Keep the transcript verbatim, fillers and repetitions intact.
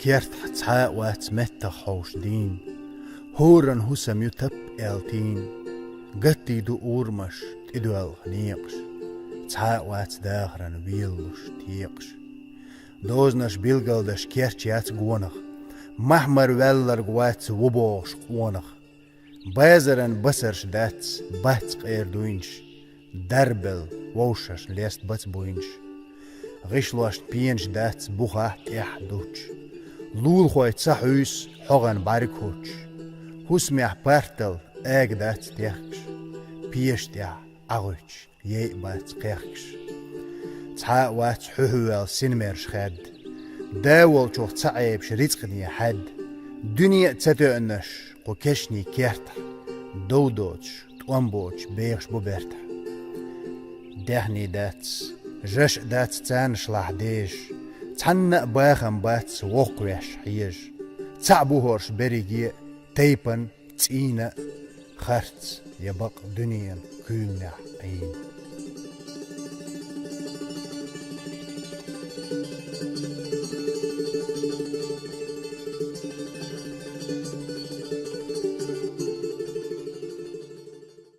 Кертахь цхьа а вац меттах хьовш дийна, хӀоранна хӀусам ю тап аьлла тийна. Гатта ду урамаш, тӀедоьлху некъаш, цхьа а вац дахаран велалуш текъаш. Дозанаш билгалдеш керт яц гонах, махьмар ваьлларг вац ву бохуш къонах. Базаран басарш дац, бац къера дуйнаш, дарбелла вовшашна леста бац буйнаш. ГӀишлошна пенаш дац бухахь тӀехь дутташ, лулахой ца хьуьйсу хьогӀан бӀаьрг хӀутташ. ХӀусамехь партал ага дац техкаш, пеша тӀехь ӀагӀуьттуш яй а бац кхехкаш. Цхьа а вац хьуьхьа воьлла синмерш хаьдда, да волчух ца Ӏебаш рицкъане хьаьдда. Дуьне а ца тоьънаш кху кешнийн кертахь, дов доцуш, тӀом боцуш бехаш бу бертахь. Даьхний дац, жаш а дац царнашлахь дезаш, цхьанна а бахам бац воккхавеш хьежаш. Цхьаъ бу хӀорш берриге а, тайпан а, цӀийнан а, харц я бакъ дуьненан куьйранехь Ӏийна.